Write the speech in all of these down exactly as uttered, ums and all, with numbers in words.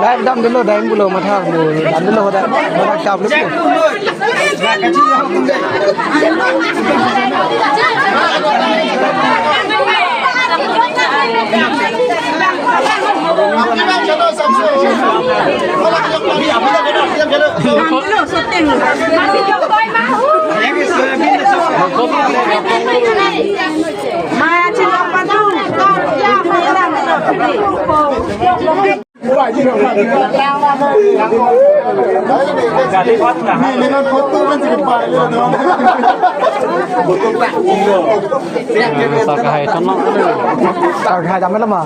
Live dam dolo, dam dolo, matha mo, dam dolo, hoda, hoda kap lo. Sarkahai tonok. Sarkahai dam lama.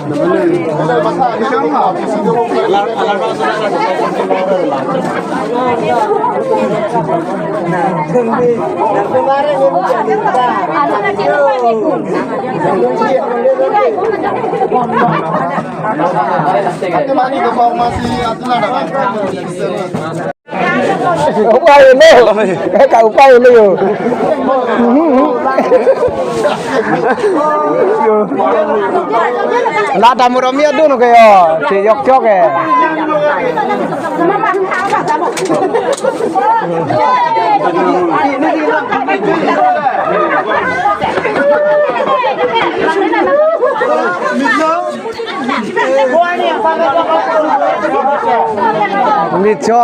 Upai lo, ka upai lo yo. La tamu romi adun ke yo, si yok yok eh. Mitcho.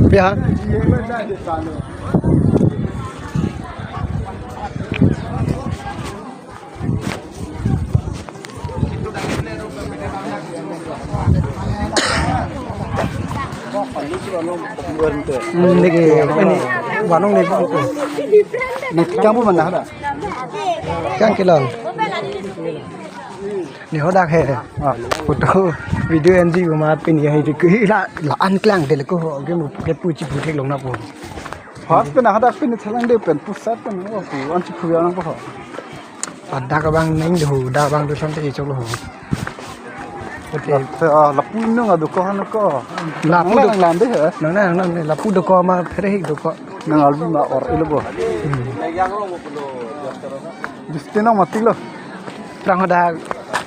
Pia. Hmm, niki, ini, vanong ni, vanong ni. Ni kamu mana ada? Kan kilang. Ni hodak he. Ah, photo, video enji ma pini hai di ke la la an klang de ko ho ke mo ke pu chipu theklong na po. First pen hadak pen thalang de pen pusat pen ho pu an chipu ya na po. Dak abang neng do, dak abang do sante chok lo. Oke. Lapu nung adu ko han ko. Lapu do lang de he. Nang nang nang lapu do ko ma phere hik do ko. Nang albi ma or ilo bo. Hmm. Justin nang mati lo. Prang hoda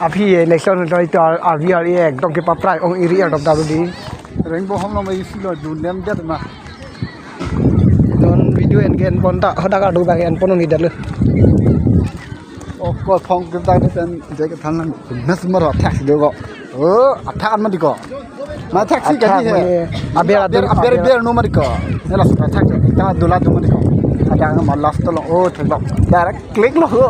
aphi election lo ito arbi ar ek dong ke paprai ong iri ar dong dalu di. Reng bo hom lo ma isi lo ju nem det ma. Don video en gen pon ta hoda ka do bang en pon ni dalu. O ko phong ke ta den je ke than lang. Mes mar athak do ko. O athak an ma di ko. Ma athak si ka di he. Aber aber aber no ma di ko. Ne la athak ta dula do ma di ko. Ada ma last lo o thek lo. Direct click lo ho.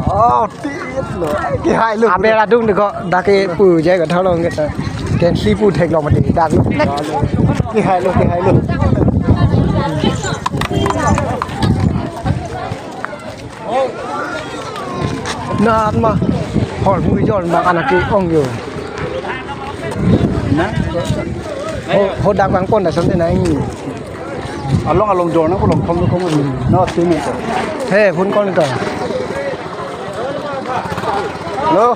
Oh, tit lo. Ke hai lo. Aber adung de ko dak ke pu je ka thalo nge ta. Ken si pu theklong ma di dak lo. Ke hai lo, ke hai lo. Na ma hor bu jor ma anak ke ong yo. Na? Ho, hodak bang pon da samte na ini. Along along jor na ko long khom khom. Na sini ko. He, phone call ka. Hello.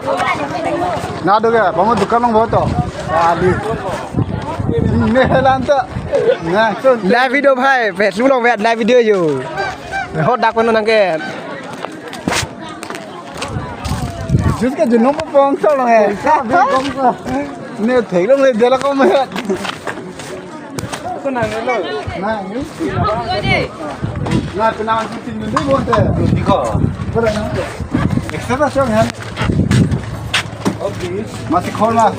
Na do ga, bang dukan long boto. Adi. Ne helan ta. Na, so. Live video bhai, Facebook long live video yo. Hodak kono nang ke. Jus ka junong po pong so long he. Ne theklong le dela ko me. Ko nang lo. Na, ni. Na, ko nang tin ni bonte. Diko. Ko nang. Extra sa han. Obis. Masi khol ma.